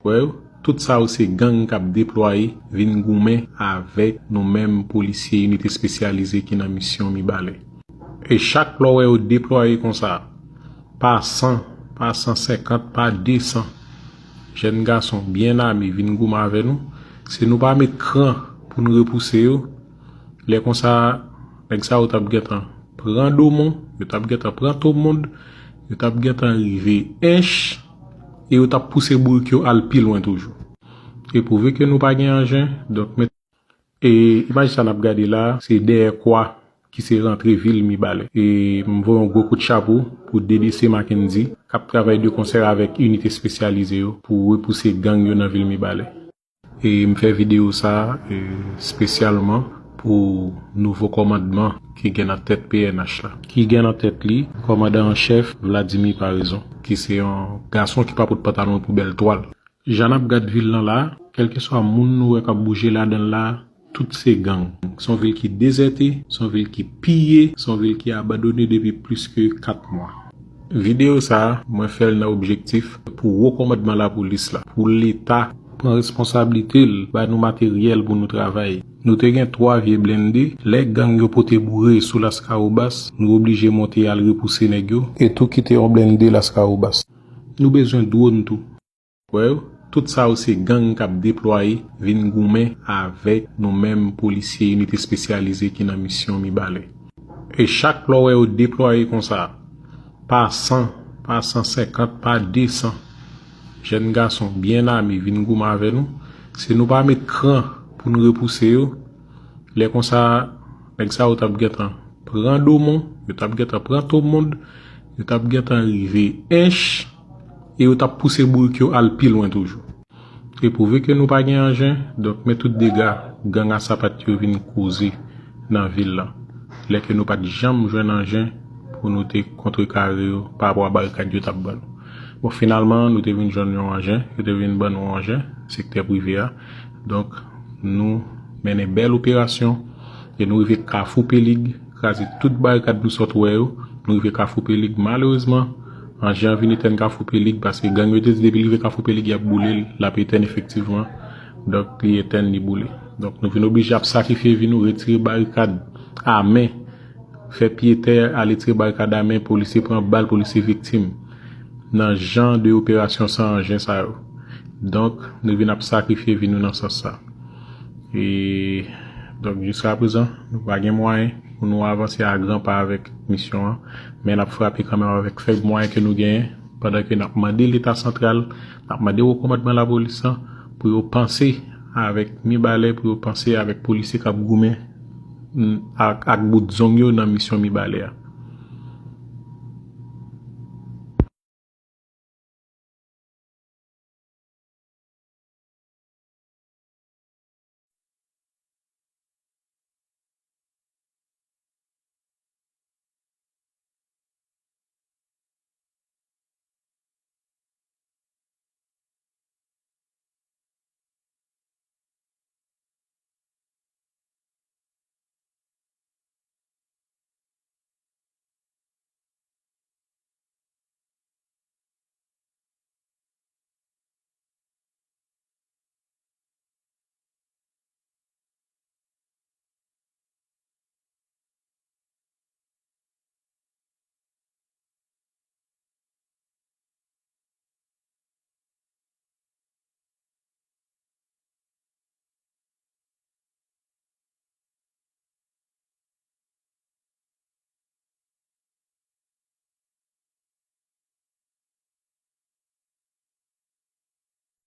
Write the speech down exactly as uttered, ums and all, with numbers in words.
Wè yo, tout sa yo se gang k ap deplwaye vin goumen avèk nou menm polisye inite espesyalize ki nan misyon Mibalè. E chak lè w wè yo deplwaye konsa, pa san, pa san senkant, pa de san jèn gason byen ame vin goumen avè nou, si nou pa met kran pou n repouse yo, lè konsa, nèg sa yo t ap gentan pran Domon, yo t ap gentan pran Tomond, yo t ap gentan rive Ench, e yo t ap pouse bourik yo al pi lwen toujou. E pwouve ke nou pa gen anjen, donk men, e imaj sa n ap gade la, se dèyè kwa ki se rantre vil Mibalè. E m voye yon gwo kout chapo pou D D C Mackendy, k ap travay de konsè avèk inite espesyalize yo pou repouse gang yo nan vil Mibalè. E m fè videyo sa a, e, espesyalman pou nouvo kòmandman ki gen nan tèt P N H la. Ki gen nan tèt li kòmandan an chèf Vladimir Paraison, ki se yon gason ki pa pot pantalon pou bèl twal. Jan n ap gad vil lan la, kèlkeswa moun nou wè k ap bouje ladan l la, tout se gang. Se yon vil ki dezète, se yon vil ki piye, se yon vil ki abandone depi plis ke kat mwa. Videyo sa a, mwen fè l nan objektif pou wo kòmandman lapolis la, pou Leta pran responsablite l, ba nou materyèl pou nou travay. Nou te gen twa vye blende, lè gang yo pote boure sou Laskawobas, nou oblije monte al repouse nèg yo, e tou kite yon blende Laskawobas. Nou bezwen dwòn tou. Wè yo, tout sa yo se gang k ap deplwaye vin goumen avèk nou menm polisye inite espesyalize ki nan misyon Mibalè. E chak lè w wè yo deplwaye konsa, pa san, pa san senkant, pa de san jèn gason byen ame vin goumen avè nou, si nou pa met kran pou n repouse yo, lè konsa, nèg sa yo t ap gentan pran Domon, yo t ap gentan pran Tomond, yo t ap gentan rive Ench, e yo t ap pouse bourik yo al pi lwen toujou. E pwouve ke nou pa gen anjen, donk men tout dega gang a sapat yo vin koze nan vil la. Lè ke nou pa t janm jwenn anjen pou nou te kontrekare yo pa rapò a barikad yo t ap ban nou. Bon, finalman, nou te vin jwenn yon anjen, yo te vin ban nou anjen, sektè prive a. Donk, nou mennen bèl operasyon e nou rive Kafou Pelig, kraze tout barikad nou sot wè yo. Nou rive Kafou Pelig, malerezman, anjen an vin etèn Kafou Pelig, paske gang yo te di depi l rive Kafou Pelig, y ap boule l, l ap etèn efektivman. Donk, li etèn, li boule. Donk, nou vin oblije ap sakrifye vi nou, retire barikad a men, fè pye tè, al retire barikad a men, polisye pran bal, polisye viktim nan jan de operasyon san anjen sa yo. Donk, nou vin ap sakrifye vi nou nan sans sa. E, donk, jiska prezan, nou pa gen mwayen pou nou avanse a gran pa avèk misyon an, men n ap frape kanmenm avèk fèb mwayen ke nou genyen, pandan ke n ap mande Leta santral, n ap mande wo kòmandman lapolis lan pou yo panse avèk Mibalè, pou yo panse avèk polisye k ap goumen, mm, ak, ak bout zong yo nan misyon Mibalè a.